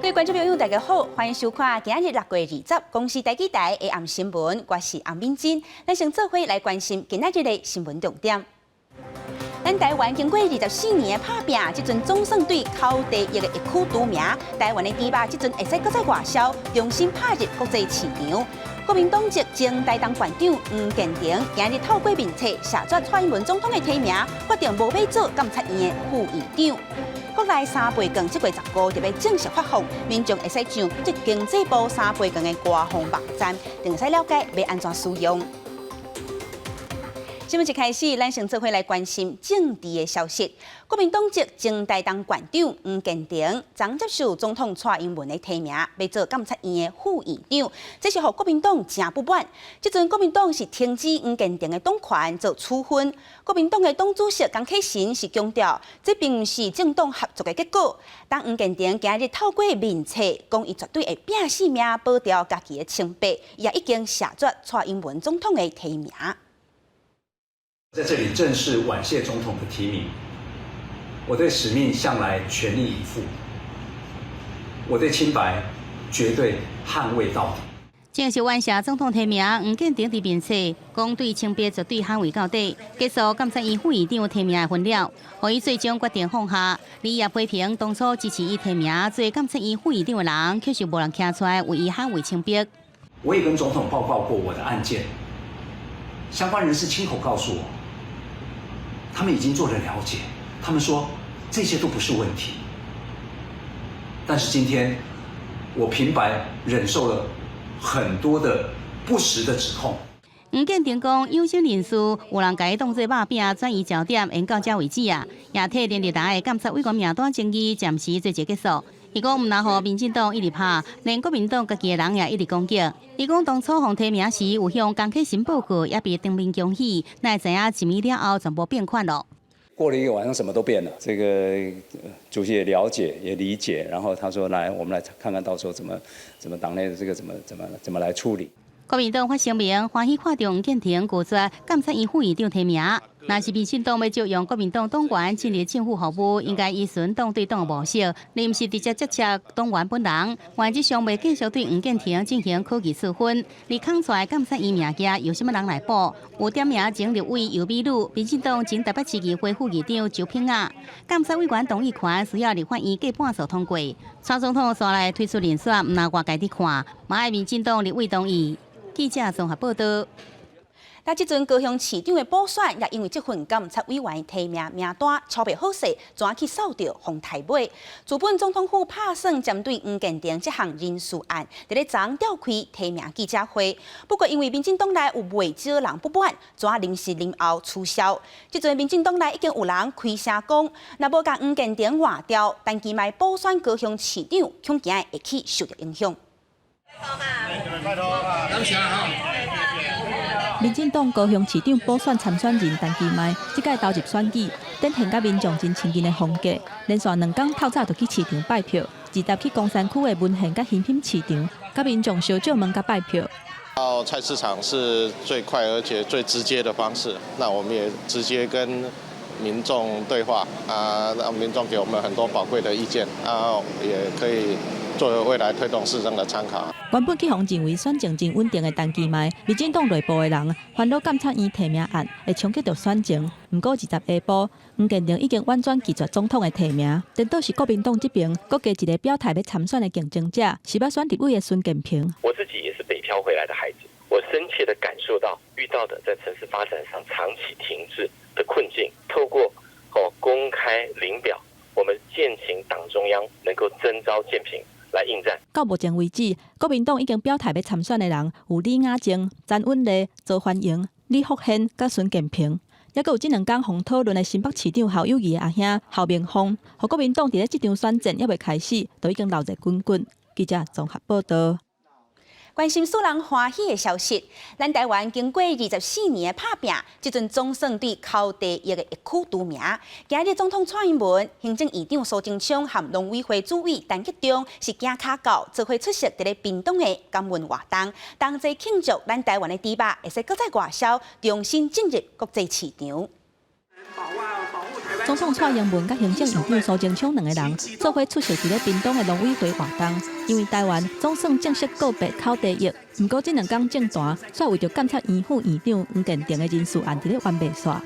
位觀眾朋友，大家好，歡迎收看今仔日6月20公視台語台的暗新聞，我是洪敏珍。咱先做伙來關心今仔日的新聞重點。咱台灣經過24年的拍拚，這陣總算對口蹄疫的疫區除名。台灣的豬肉這陣會使閣再外銷，重新拍入國際市場。國民黨籍前台東縣長黃建庭今日透過面冊謝絕蔡英文總統的提名，決定無欲做監察院的副院長。國內三倍券這月15就欲正式發放，民眾會使上這經濟部三倍券的官方網站，定會使了解欲按怎使用。新聞一開始，咱先做伙來關心政治的消息。國民黨籍前台東縣長黃建庭，昨接受總統蔡英文的提名，欲做監察院的副院長，這是予國民黨誠不滿。這陣國民黨是停止黃建庭的黨權做處分。國民黨的黨主席江啟臣是強調，這並毋是政黨合作的結果。當黃建庭今日透過面冊講，伊絕對會拚性命保牢家己的清白，伊也已經謝絕蔡英文總統的提名。在這裡正式婉謝總統的提名，我對使命向來全力以赴，我對清白絕對捍衛到底。正式婉謝總統提名，黃建庭佇面冊講對清白絕對捍衛到底。結束監察院副院長提名的紛擾，予伊最終決定放下。伊也批評當初支持伊提名做監察院副院長的人，卻是無人站出來為伊捍衛清白。我也跟總統報告過我的案件，相關人士親口告訴我，他們已經做了了解，他們說這些都不是問題。但是今天我平白忍受了很多的不實的指控。黃建庭講，有心人士有人共伊當做肉餅轉移焦點，演到這為止啊，也替連日來的監察委員名單爭議暫時做一個結束。伊講毋但予民進黨一直拍，連國民黨家己的人也一直攻擊。伊講當初予提名時有向江啟臣報告，也被當面恭喜，哪會知影一暝了後全部變款咯。過了一個晚上，什麼都變了。這個主席也了解，也理解，然後他說：“來，我們來看看到時候怎麼黨內的這個怎麼來處理。” 國民黨發聲明，歡喜看著黃建庭拒絕監察院副院長提名。若是民進黨欲借用國民黨黨員進入政府服務，應該依循黨對黨的模式，而毋是直接接觸黨員本人。原則上袂繼續對黃建庭進行考紀處分。而空出來監察院名額由啥物人來補？有點名前立委游美女、民進黨前台北市議會副議長周品雅。監察委員同意權需要立法院過半數通過。蔡總統煞來推出人選，毋但外界佇看，嘛愛民進黨立委同意。記者綜合報道。但這陣高雄市長的補選，也因為這份監察委員提名名單超袂好勢，怎去掃著風颱尾。自本總統府拍算針對黃建庭這項人事案，佇咧昨召開提名記者會。不過因為民進黨內有袂少人不滿，怎臨時臨後取消。這陣民進黨內已經有人開聲講，若無共黃建庭換掉，陳其邁補選高雄市長，恐驚會去受著影響。感謝哈。民進黨高雄市長補選參選人陳其邁，這擺投入選舉，展現佮民眾真親近的風格。連續兩工透早就去市場拜票，二十去岡山區的文賢佮興品市場，佮民眾相借問佮拜票。到菜市場是最快而且最直接的方式，那我們也直接跟民眾對話，啊，讓民眾給我們很多寶貴的意見，啊，也可以作為未來推動市政的參考。原本去予認為選情真穩定的陳其邁，民進黨內部的人煩惱監察院提名案會衝擊著選情。毋過20下晡，黃建庭已經婉轉拒絕總統的提名，顛倒是國民黨這邊，閣加一個表態欲參選的競爭者，是欲選立委的孫建平。我自己也是北漂回來的孩子，我深切的感受到遇到的在城市發展上長期停滯的困境。透過公開領表，我們踐請黨中央能夠徵召建平來應戰。到目前為止，國民黨已經表態欲參選的人有李雅靜、詹允麗、周環瑩、李福顯、佮孫建平，猶閣有這兩工予討論的新北市長侯友宜的阿兄侯明鋒，予國民黨佇咧這場選戰猶未開始，就已經鬧熱滾滾。記者綜合報道。關心使人歡喜的消息，咱台灣經過24年的拍拚，這陣總算對口蹄疫的疫區除名。今日總統蔡英文、行政院長蘇貞昌和農委會主委陳吉仲是行跤到，做伙出席佇咧屏東的感恩活動，同齊慶祝咱台灣的豬肉會使閣再外銷，重新進入國際市場。總統蔡英文佮行政院長蘇貞昌兩个人做伙出席佇咧屏東的農委會活動，因為台灣總算正式告別口蹄疫。毋過這兩工政壇煞為著監察院副院長黃建庭的人事案佇咧冤袂煞。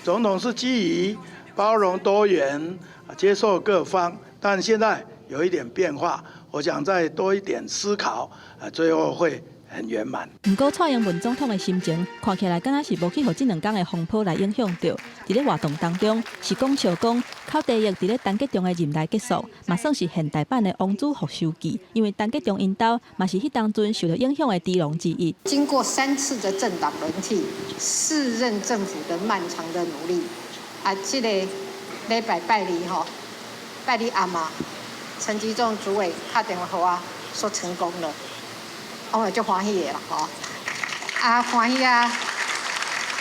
總統是基於包容多元，接受各方，但現在有一點變化，我想再多一點思考，最後會很圓滿。毋過蔡英文總統的心情看起來敢若是無去予這兩工的風波來影響著。佇咧活動當中，是講笑講口蹄疫佇咧陳吉仲的任內結束，嘛算是現代版的王子復仇記。因為陳吉仲𪜶兜嘛是彼當陣受著影響的豬農之一。經過三次的政黨輪替，四任政府的漫長的努力，啊，這個禮拜拜二吼，拜二暗暝，陳吉仲主委敲電話予我，說成功了。我就歡喜的啦，吼！啊，歡喜啊，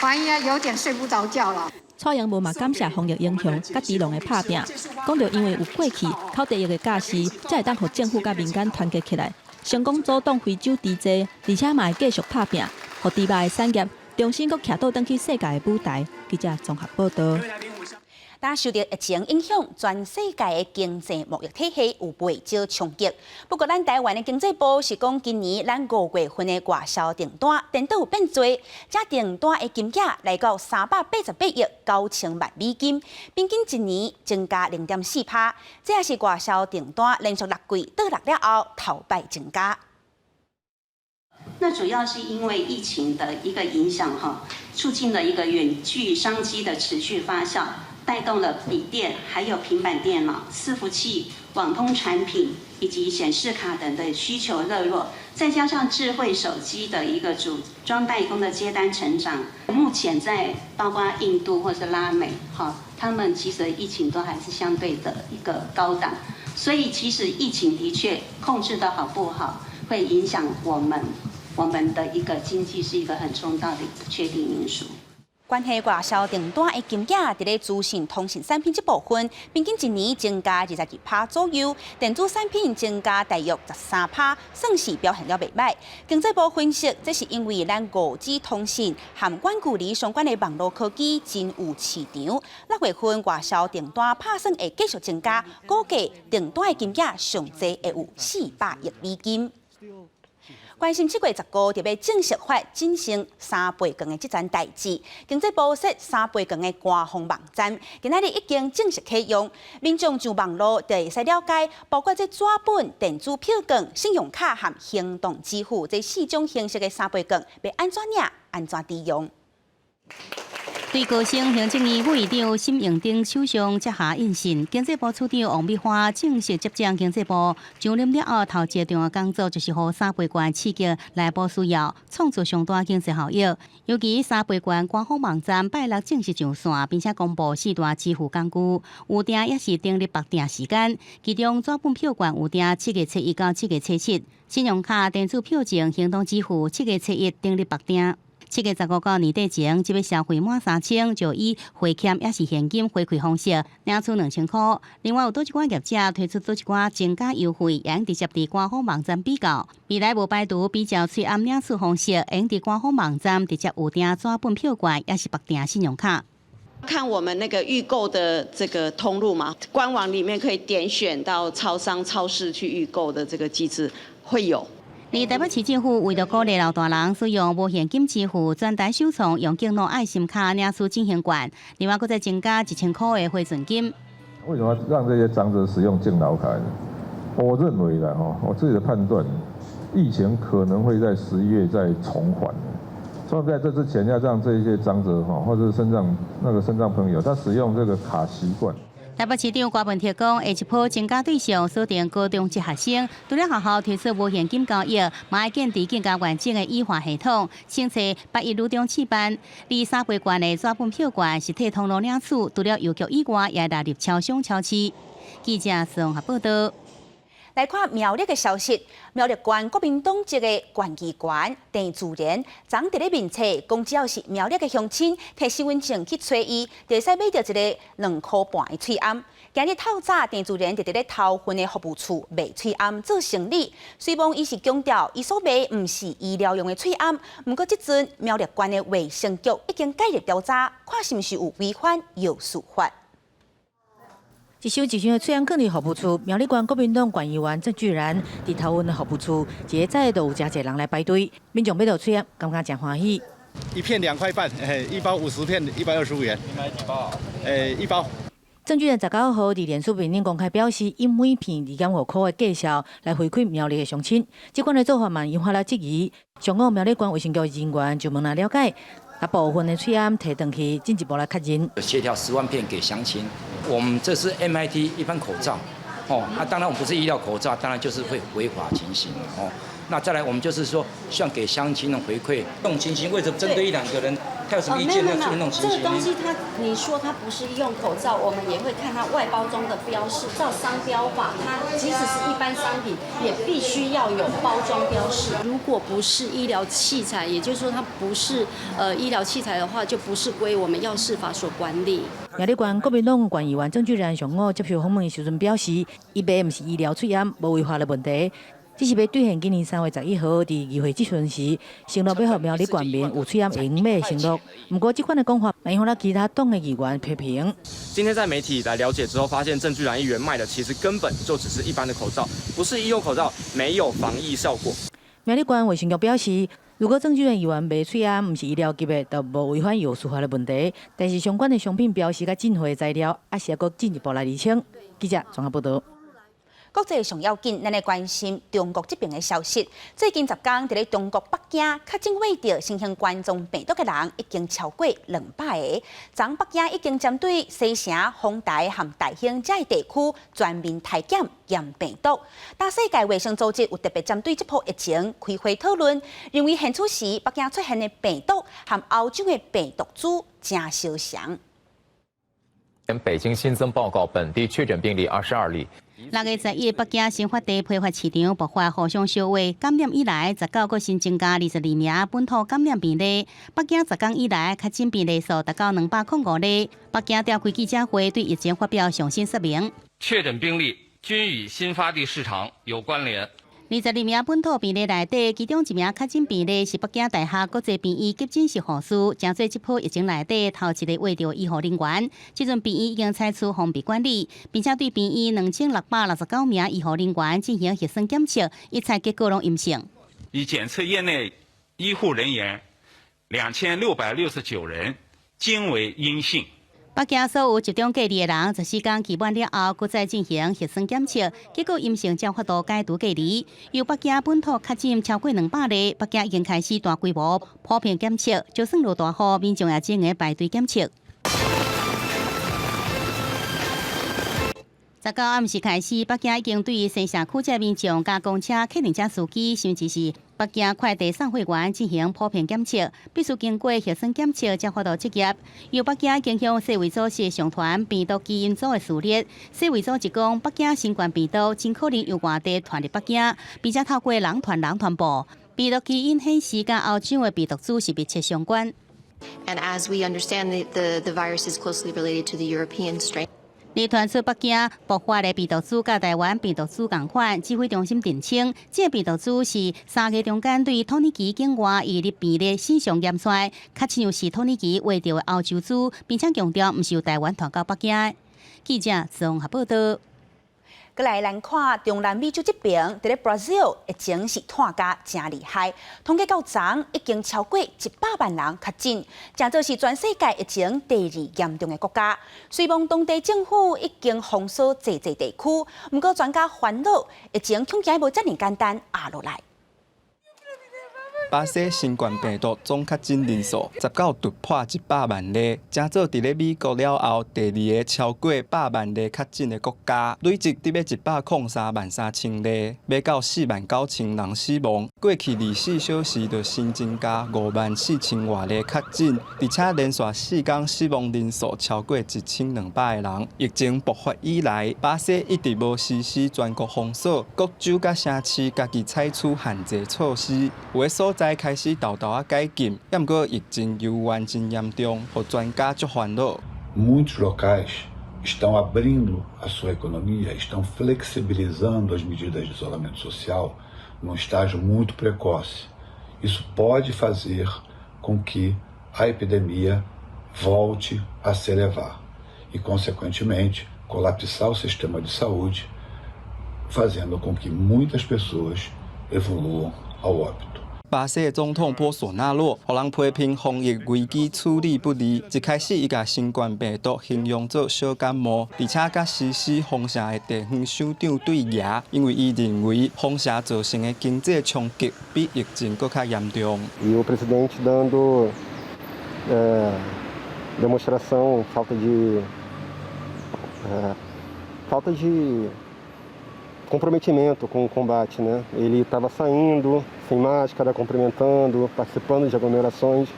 歡喜啊，有點睡不著覺啦。蔡英文嘛感謝防疫英雄佮豬農的拍拚，講著因為有過去口蹄疫的教訓，才會當予政府佮民間團結起來，成功阻擋非洲豬災，而且嘛會繼續拍拚，予豬肉的產業重新閣徛倒轉去世界的舞台。記者綜合報導。但受著疫情影響，全世界的經濟貿易體系有袂少衝擊。不過，咱台灣的經濟部是講，今年咱五月份的外銷訂單顛倒有變濟，這訂單的金額來到388億9千萬美金，平均一年增加0.4%。這也是外銷訂單連續六季倒落了後頭擺增加。那主要是因為疫情的一個影響，哈，促進了一個遠距商機的持續發酵。帶動了筆電、還有平板電腦、伺服器、網通產品以及顯示卡等的需求熱絡，再加上智慧手機的一個組裝代工的接單成長，目前在包括印度或是拉美，哈，他們其實疫情都還是相對的一個高檔，所以其實疫情的確控制得好不好，會影響我們的一個經濟，是一個很重大的不確定因素。關係外銷訂單的金額，佇咧資訊通訊產品這部分，平均一年增加22%左右；電子產品增加大約13%，算是表現了袂䆀。經濟部分析，這是因為咱5G 通訊和遠距離相關的網路科技真有市場。六月份外銷訂單拍算會繼續增加，估計訂單的金額上濟會有400億美金。關心7月15就欲正式發振興三倍券的這層代誌，經濟部設三倍券的官方網站，今仔日已經正式啟用，民眾上網路就會使了解，包括這紙本、電子票券、信用卡和行動支付這四種形式的三倍券，欲按怎領、按怎使用。對高升行政院副院長沈榮津手上接下印信，經濟部次長王美花正式接掌經濟部。上任了後，頭一個重要工作就是予三倍券刺激內部需要，創造上大經濟效益。尤其三倍券官方網站拜六正式上線，並且公布四大支付工具，預訂也是登入綁定時間。其中紙本票券預訂7月初一到7月初七，信用卡、電子票證、行動支付7月初一登入綁定。7月15到年底前，這筆消費滿3000，就以回饋抑是現金回饋方式領取2000塊。另外有佗一寡業者推出佗一寡增加優惠，會用直接佇官方網站比較。未來無排除比較喙罨領取方式，會佇官方網站直接預訂紙本票券，抑是綁定信用卡。看我們那個預購的這個通路嘛，官網裡面可以點選到超商、超市去預購的這個機制會有。而台北市政府為著鼓勵老大人使用無現金支付，全台首創用敬老愛心卡領取振興券，另外閣再增加1000塊的回贈金。為什麼讓這些長者使用敬老卡呢？我認為啦，我自己的判斷，疫情可能會在11月再重返，所以在這之前要讓這些長者或者是身障那個身障朋友，他使用這個卡習慣。台北市長柯文哲講，下一波增加對象鎖定高中職學生，除了學校推出無現金交易，嘛愛建立更加完整的醫化系統，先揣八一女中試辦。而三倍券的紙本票券實體通路領取，除了郵局以外，也納入超商超市。記者綜合報道。來看苗栗的消息，苗栗縣國民黨籍的縣議員鄭自然，昨佇咧面冊講，只要是苗栗的鄉親提身份證去揣伊，就會使買著一个2塊半的喙罨。今日透早，鄭自然就佇咧頭份的服務處賣喙罨做生理。雖罔伊是強調，伊所賣毋是醫療用的喙罨，毋過這陣苗栗縣的衛生局已經介入調查，看是毋是有違反藥事法。一箱一箱的喙罨囥佇服務處，苗栗縣國民黨縣議員鄭巨然佇頭份的服務處，一個早就有誠濟人來排隊，民眾買著喙罨，感覺誠歡喜。一片2塊半，一包50片，125元。你買幾包？一包。鄭巨然19號佇臉書面頂公開表示，以每片2.5箍的價數來回饋苗栗的鄉親，這款的做法嘛引發了質疑。上午苗栗縣衛生局人員就問來了解，啊部分的喙罨提轉去進一步來確認。協調10萬片給鄉親，我們這是 MIT 一般口罩，哦，啊當然我們不是醫療口罩，當然就是會違法情形，哦。那再來，我們就是說，希望給鄉親的回饋，這種情形為什麼針對一兩個人，他有什麼意見要出現那種情形？這個東西，它你說它不是醫用口罩，我們也會看它外包裝的標示。照商標法，它即使是一般商品，也必須要有包裝標示。如果不是醫療器材，也就是說它不是醫療器材的話，就不是歸我們藥事法所管理。苗栗縣國民黨縣議員鄭巨然上午接受訪問的時陣表示，伊賣毋是醫療喙罨，無違法的問題。只是欲兌現今年3月11號佇議會質詢時，承諾欲予苗栗縣民有喙罨會用買的承諾。毋過，這款的講法，引發了其他黨的議員批評。今天在媒體來了解之後，發現鄭巨然議員賣的其實根本就只是一般的口罩，不是醫用口罩，沒有防疫效果。苗栗縣衛生局表示，如果鄭巨然議員賣喙罨毋是醫療級的，就無違反藥事法的問題。但是相關的商品標示佮進貨材料，還是猶閣進一步來釐清。記者綜合報導。國際上要緊，咱來關心中國這邊的消息。最近10天，佇咧中國北京確診罹著新型冠狀病毒的人已經超過200個。昨北京已經針對西城、豐台和大興這个地區全面篩檢驗病毒。但世界衛生組織有特別針對這波疫情開會討論，認為現此時北京出現的病毒和歐洲的病毒株誠相像。北京新增報告本地確診病例22例。6月11日，北京新發地批發市場爆發互相相話感染以來，19閣新增加22名本土感染病例。北京10天以來確診病例數達到205例。北京召開記者會，對疫情發表上新說明。確診病例均與新發地市場有關聯。22名本土病例內底，其中一名確診病例是北京大學國際病院急診室護士，成做這波疫情內底頭一个罹著醫護人員。這陣病院已經採取封閉管理，並且對病院2669名醫護人員進行核酸檢測，一切結果攏陰性。已檢測院內醫護人員2669人均為陰性。北京所有集中隔離的人，14天期滿了後，閣再進行核酸檢測，結果陰性，才有法度解除隔離。由北京本土確診超過200例，北京已經開始大規模普遍檢測，就算落大雨，民眾也只能排隊檢測。19暗時開始，北京已經對西城區這民眾、佮公車、客運車司機，甚至是北京快遞送貨員進行普遍檢測，必須經過核酸檢測才有法度執業。由北京已經向世衛組織上傳病毒基因組的序列。世衛組織講，北京新冠病毒真可能由外地傳入北京，並且透過人傳人傳播。病毒基因顯示，佮歐洲的病毒株是密切相關。 And as we understand, the virus is closely related to the European strain. 而傳出北京爆發的病毒株佮台灣病毒株仝款，指揮中心澄清，這个病毒株是3個中間對土耳其境外移入病例身上驗出來，較像是土耳其罹著的歐洲株，並且強調毋是由台灣傳到北京。記者綜合報道。閣來咱看中南美洲這邊，佇咧 Brazil 疫情是湠甲誠厲害，統計到昨已經超過100萬人確診，成做是全世界疫情第二嚴重的國家。雖罔當地政府已經封鎖濟濟地區，毋過專家煩惱疫情恐驚無遮爾簡單壓落來。巴西新冠病毒總確診人數19突破100萬例，成做佇咧美國了後第二个超過百萬例確診的國家，累計得欲103萬3千例，欲到4萬9千人死亡。過去24小時就新增加5萬4千外例確診，而且連續4天死亡人數超過1200個人。疫情爆發以來，巴西一直無實施全國封鎖，各州佮城市家己採取限制措施，有的所在開始沓沓仔解禁，毋過疫情猶原真嚴重，予專家足煩惱。 Muitos locais estão abrindo a sua economia, estão flexibilizando as medidas de isolamento social num estágio muito precoce. Isso pode fazer com que a epidemia volte a se elevar e, consequentemente, Colapsar o sistema de saúde, fazendo com que muitas pessoas evoluam ao óbito. 巴西的總統波索納洛，予人批評防疫危機處理不力。一開始，伊共新冠病毒形容做小感冒，而且共實施封城的地方首長對譙，因為伊認為封城造成的經濟衝擊比疫情閣較嚴重。 E o presidente dando demonstração, falta de comprometimento com o combate, né? Ele estava saindo sem máscara, cumprimentando, participando de aglomerações,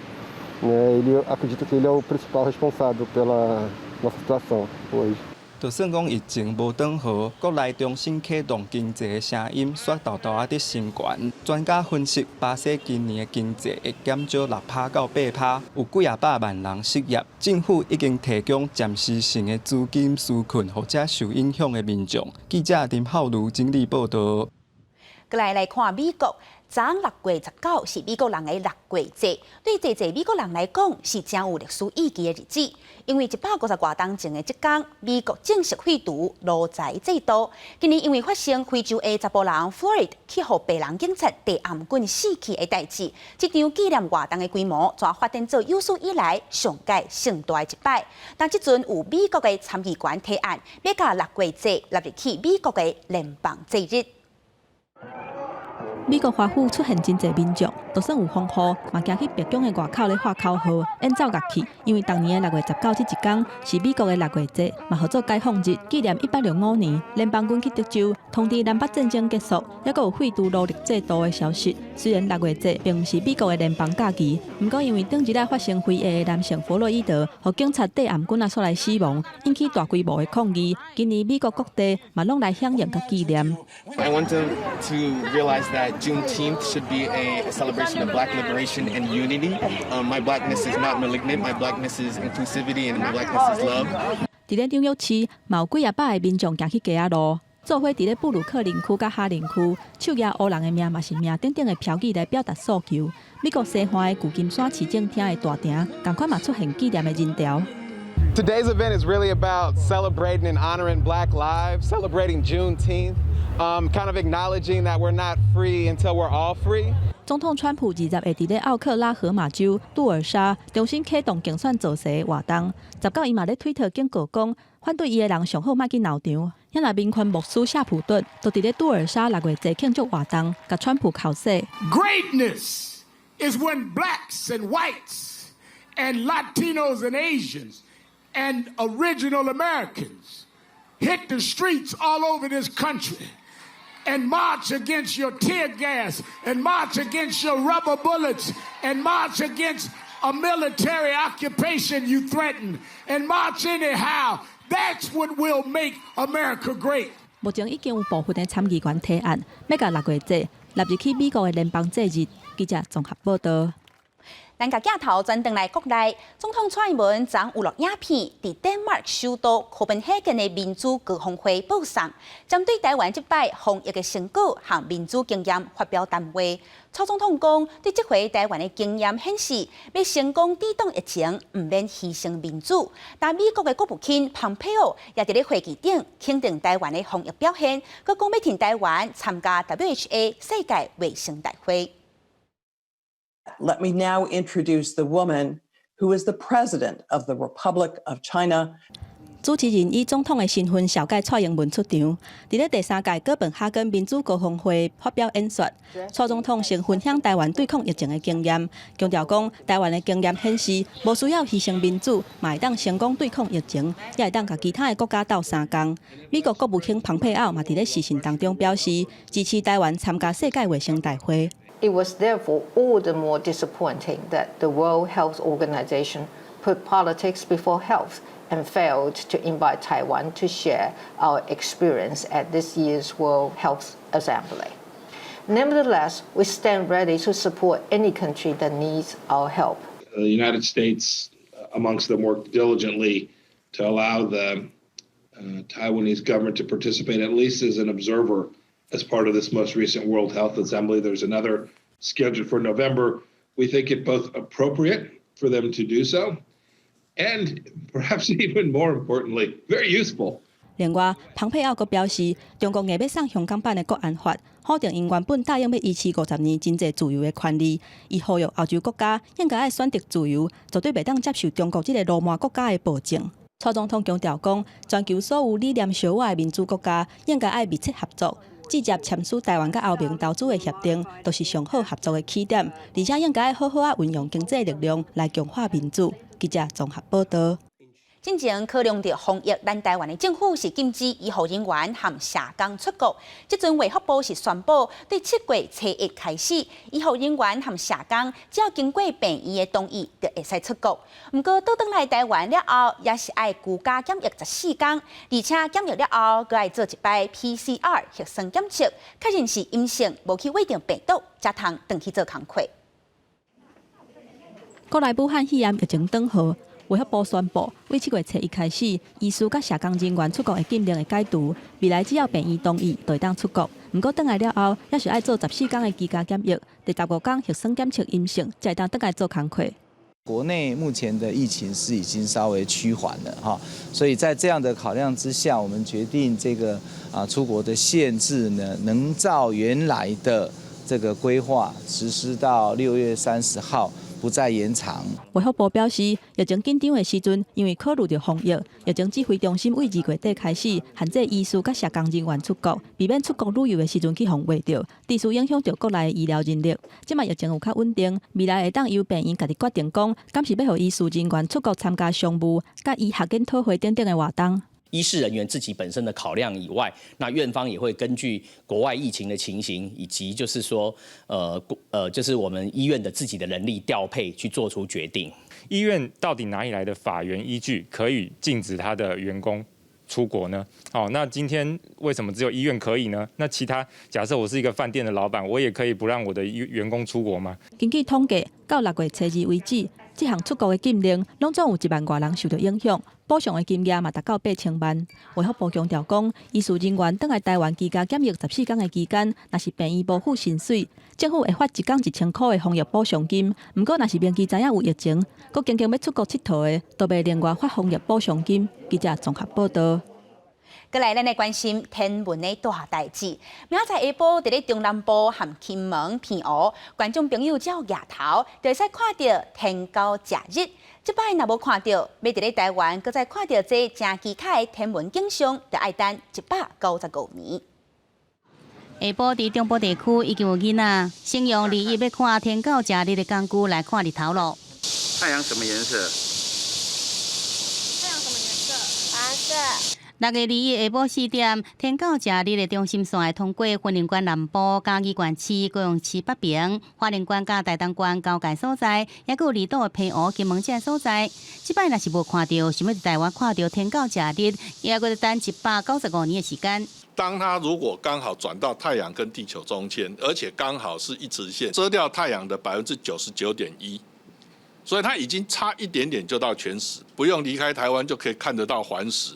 né? Ele acredito que ele é o principal responsável pela nossa situação hoje. 就算講疫情無轉好，國內重新啟動經濟的聲音，煞沓沓仔佇升懸。專家分析，巴西今年的經濟會減少6趴到8趴，有幾仔百萬人失業。政府已經提供暫時性的資金紓困，予遮受影響的民眾。記者林浩如整理報導。過來來看美國，昨6月19是美國人的六月節，對濟濟美國人來講是誠有歷史意義的日子，因為150外冬前的這工，美國正式廢除奴才制度。今年因為發生非洲的查埔人弗洛伊德去予白人警察遞頷棍死去的代誌，這場紀念活動的規模，煞發展做有史以來上蓋盛大的一擺。但這陣有美國的參議員提案，欲共六月節納入去美國的聯邦祭日。美國華府出現真濟民眾，就算有風雨，嘛行去白宮的外口咧喊口號、演奏樂器。因為逐年的6月19這一工是美國的六月節，嘛號做解放日，紀念1865年聯邦軍去德州通知南北戰爭結束，猶閣有廢除奴隸制度的消息。雖然六月節並毋是美國的聯邦假期，毋過因為頂一禮發生非裔的男性弗洛伊德，予警察遞頷棍仔煞來死亡，引起大規模的抗議。今年美國各地嘛攏來響應佮紀念。 I want them to realize that Juneteenth should be a celebration of Black liberation and unity. My blackness is not malignant. My blackness is inclusivity and my blackness is love. 佇咧紐約市，嘛有幾仔百个民眾行去街仔路，做伙佇咧布魯克林區佮哈林區，手舉烏人的命嘛是命等等的標語來表達訴求。美國西岸的舊金山市政廳的大埕，仝款嘛出現紀念的人潮。 Today's event is really about celebrating and honoring Black lives, celebrating Juneteenth, kind of acknowledging that we're not free until we're all free. 總統川普20會佇咧奧克拉荷馬州杜爾沙重新啟動競選造勢活動。19伊嘛咧推特警告講，反對伊的人上好莫去鬧場。遐若民權牧師夏普頓都佇咧杜爾沙六月節慶祝活動，共川普口說：Greatness is when blacks and whites and Latinos and Asians and original Americans hit the streets all over this country and march against your tear gas and march against your rubber bullets and march against a military occupation you threaten and march anyhow. That's what will make America great. 目前已經有部分的參議員提案，欲共六月節納入去美國的聯邦祭日。記者綜合報道。咱共鏡頭轉轉來國內，總統蔡英文昨有錄影片，佇丹麥首都哥本哈根的民主高峰會報送，針對台灣這擺防疫的成果和民主經驗發表談話。蔡總統講，對這回台灣的經驗顯示，欲成功抵擋疫情，毋免犧牲民主。但美國的國務卿蓬佩奧也佇咧會議頂肯定台灣的防疫表現，閣講欲挺台灣參加 WHA 世界衛生大會。 Let me now introduce the woman who is the president of the Republic of China. 主持人以總統的身份紹介蔡英文出場，佇咧第三屆哥本哈根民主高峰會發表演說。蔡總統先分享台灣對抗疫情的經驗，強調講台灣的經驗顯示，無需要犧牲民主，嘛會當成功對抗疫情，也會當佮其他的國家鬥相共。美國國務卿蓬佩奧嘛佇咧視訊當中表示，支持台灣參加世界衛生大會。 It was therefore all the more disappointing that the World Health Organization put politics before health and failed to invite Taiwan to share our experience at this year's World Health Assembly. Nevertheless, we stand ready to support any country that needs our help. The United States, amongst them, worked diligently to allow the Taiwanese government to participate, at least as an observer, as part of this most recent World Health Assembly. There's another scheduled for November. We think it both appropriate for them to do so and perhaps even more importantly, very useful. 另外，蓬佩奧閣表示，中國硬欲送香港版的國安法，否定𪜶原本答應欲維持50年經濟自由的權利。伊呼籲歐洲國家應該愛選擇自由，絕對袂當接受中國這个鱸鰻國家的暴政。蔡總統強調講，全球所有理念相倚的民主國家應該愛密切合作，直接簽署台灣佮歐盟投資的協定，都是上好合作的起點，而且應該愛好好仔運用經濟力量來強化民主。記者綜合報導。進前考量著防疫，咱台灣的政府是禁止醫護人員和社工出國。這陣衛福部是宣布，對7月初1開始，醫護人員和社工只要經過病院的同意，就會使出國。毋過倒轉來台灣了後，也是愛居家檢疫14天，而且檢疫了後，閣愛做一擺 PCR 核酸檢測，確認是陰性，無去秽著病毒，才通轉去做工課。國內武漢肺炎疫情轉禍。衛福部宣布，對7月初1開始，醫師佮社工人員出國的禁令會解除。未來只要病院同意，就會當出國。毋過轉來了後，猶是愛做14天的居家檢疫，第15天核酸檢測陰性，才會當轉來做工課。國內目前的疫情是已經稍微趨緩了哈，所以在這樣的考量之下，我們決定這個出國的限制呢，能照原來的這個規劃實施到6月30號。不再延長。衛福部表示，疫情緊張的時陣，因為考慮著防疫，疫情指揮中心對2月底開始限制醫師佮社工人員出國，避免出國旅遊的時陣去予穢著，致使影響著國內醫療人力。這擺疫情有較穩定，未來會當由病院家己決定講，敢是欲予醫師人員出國參加商務、佮醫學研討會等等的活動。醫事人員自己本身的考量以外，那院方也會根據國外疫情的情形，以及就是說，就是我們醫院的自己的人力調配去做出決定。醫院到底哪裡來的法源依據可以禁止他的員工出國呢？哦，那今天為什麼只有醫院可以呢？那其他假設我是一個飯店的老闆，我也可以不讓我的員工出國嗎？根據統計，到6月初2為止，這項出國的禁令，攏總有1萬外人受著影響，補償的金額嘛達到8000萬。衛福部強調講，醫事人員轉來台灣居家檢疫14天的期間，若是病院無付薪水，政府會發一工1000箍的防疫補償金。毋過，若是明知知影有疫情，閣堅堅欲出國𨑨迌的，都袂另外發防疫補償金。記者綜合報導。閣來，咱來關心天文的大代誌。明仔載下晡，佇咧中南部和金門、澎湖，觀眾朋友只要蜈頭，就會使看著天狗食日。這擺若無看著，欲佇咧台灣，閣再看著這誠奇怪的天文景象，就愛等195年。下晡佇中部地區已經有囡仔，先用二一欲看天狗食日的工具來看日頭囉。太陽什麼顏色？太陽什麼顏色？藍色。6月21下晡4點，天狗食日的中心線會通過雲林縣南部、嘉義縣市、高雄市北平、花蓮縣佮台東縣交界所在，抑閣有離島的澎湖、金門這个所在。這擺若是無看著，想欲佇台灣看著天狗食日，也閣等195年的時間。當它如果剛好轉到太陽跟地球中間，而且剛好是一直線，遮掉太陽的99.1%，所以它已經差一點點就到全食，不用離開台灣就可以看得到環食。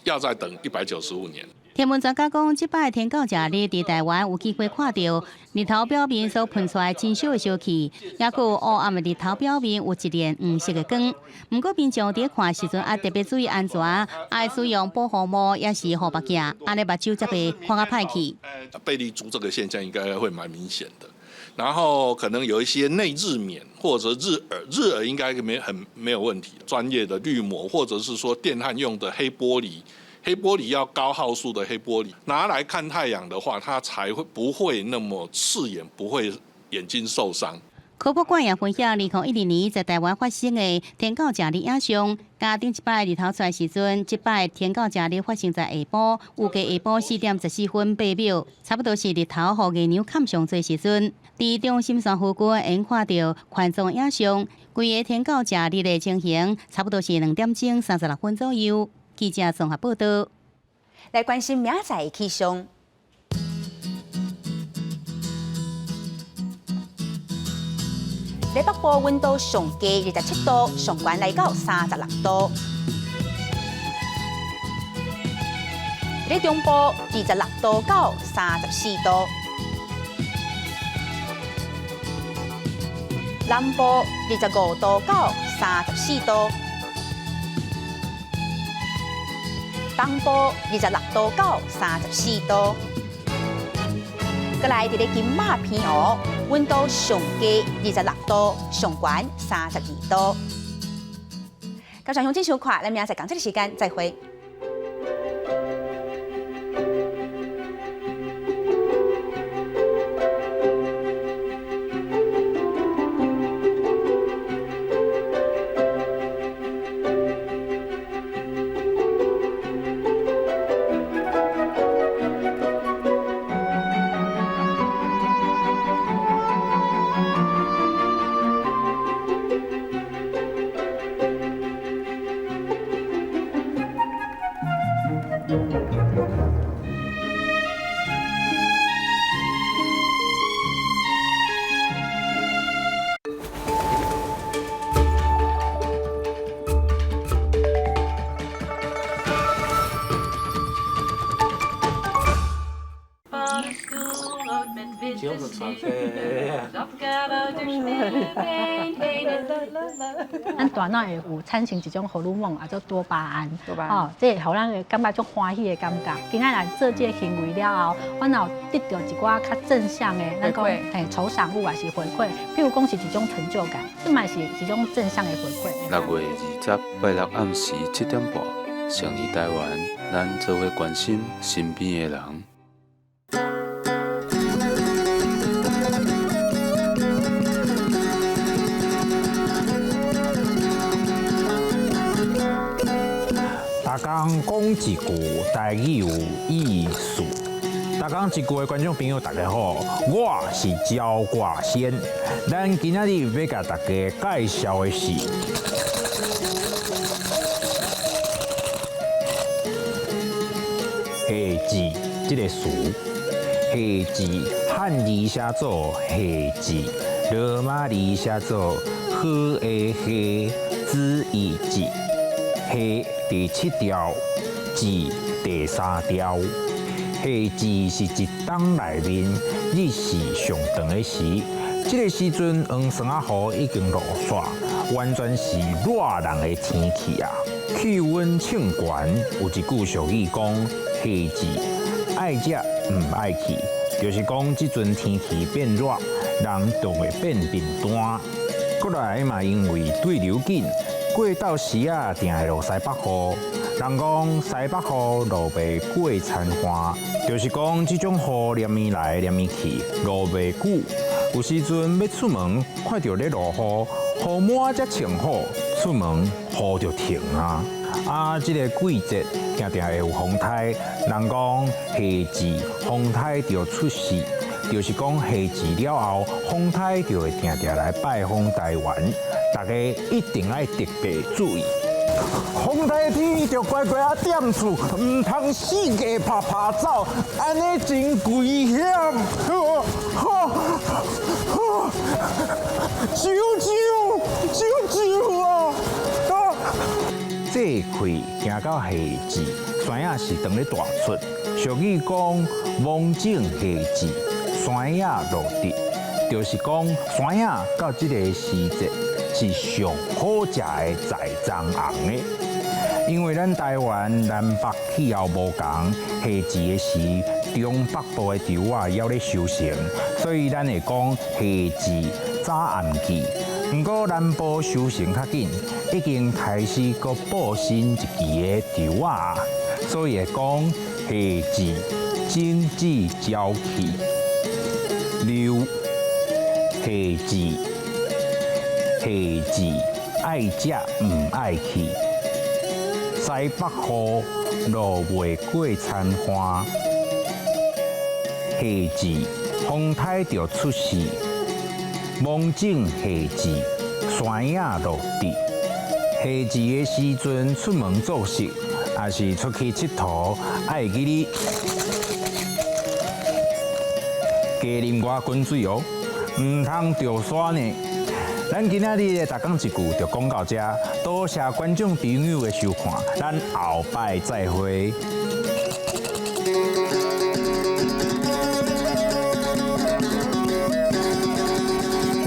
要再等195年。天文專家講，這擺天狗食日佇台灣有機會看著日頭表面所噴出來真少的燒氣，抑閣有烏暗的日頭表面有一連黃色的光。毋過民眾佇看時陣愛特別注意安全，愛使用保護帽，抑是護目鏡，按呢目睭才袂看甲歹去。貝利珠這個現象應該會蠻明顯的，然後可能有一些內日冕或者日珥，日珥應該沒很沒有問題。專業的濾膜或者是說電焊用的黑玻璃。黑玻璃要高號數的黑玻璃，拿來看太陽的話，它才會不會那麼刺眼，不會眼睛受傷。科博館也分享，2012年在台灣發生的天狗食日影像，佮頂一擺日頭出來時陣，這擺天狗食日發生在下晡，預計下晡4點14分8秒，差不多是日頭予月娘崁上濟時陣。佇中心線附近會看著環狀影像，規个天狗食日的情形，差不多是2點鐘36分左右。記者綜合報導。來關心明仔載氣象。咧北部溫度上低27度，上懸來到36度。咧中部26度到34度。南部25度到34度。東东部26度到34度。閣來佇咧金馬澎湖，溫度上低26度，上懸32度。感謝鄉親收看，咱明仔載仝這個時間再會。咱大腦會有產生一種荷爾蒙，叫做多巴胺，哦，這會予咱會感覺足歡喜的感覺。今仔來做這个行為了後，阮有得著一寡較正向的，咱講嘿酬賞物抑是回饋，譬如講是一種成就感，這嘛是一種正向的回饋。6月20拜六暗時7點半，勝利台灣，咱做伙關心身邊的人。逐工講一句台語有意思。逐工一句的觀眾朋友，大家好，我是焦掛仙。咱今仔日欲共大家介紹的是夏至這个詞。夏至漢字寫做夏至，羅馬字寫做好的夏，子一至。夏第七調，至第三調。夏至是一冬內面日時上長的時，這个時陣黃霜仔雨已經落煞，完全是熱人的天氣啊！氣溫衝懸，有一句俗語講：夏至愛食毋愛去，就是講這陣天氣變熱，人就會變貧惰。閣來嘛，因為對流緊。過晝時仔，定會落西北雨。人講西北雨落袂過田旱，就是講這種雨連綿來連綿去，落袂久。有時陣欲出門，看著咧落雨，雨滿才穿好，出門雨就停啊。啊，這个季節定定會有風颱。人講夏至風颱就出世，就是講夏至了後，風颱就會定定來拜訪台灣。大家一定愛特別注意。風颱天著乖乖仔踮厝，毋通四界趴趴走，按呢真危險。救救救救啊！這氣行到夏至，山仔是當咧大出。俗語講，芒種夏至，山仔落地，就是講山仔到這個時節是上好食的在樟紅的。因為咱台灣南北氣候無仝，夏至的時，中北部的稻仔猶咧收成，所以咱會講夏至早暗季。毋過南部收成較緊，已經開始閣報新一期的稻仔，所以會講夏至種子交替。六夏至，夏至愛食毋愛去，西北雨落袂過田旱，夏至風颱就出世。芒種夏至，山仔落地。夏至的時陣出門做事，抑是出去𨑨迌，愛記得加啉外滾水哦，毋通著沙呢。咱今仔日的逐工一句就講到這，多謝觀眾朋友的收看，咱後擺再會。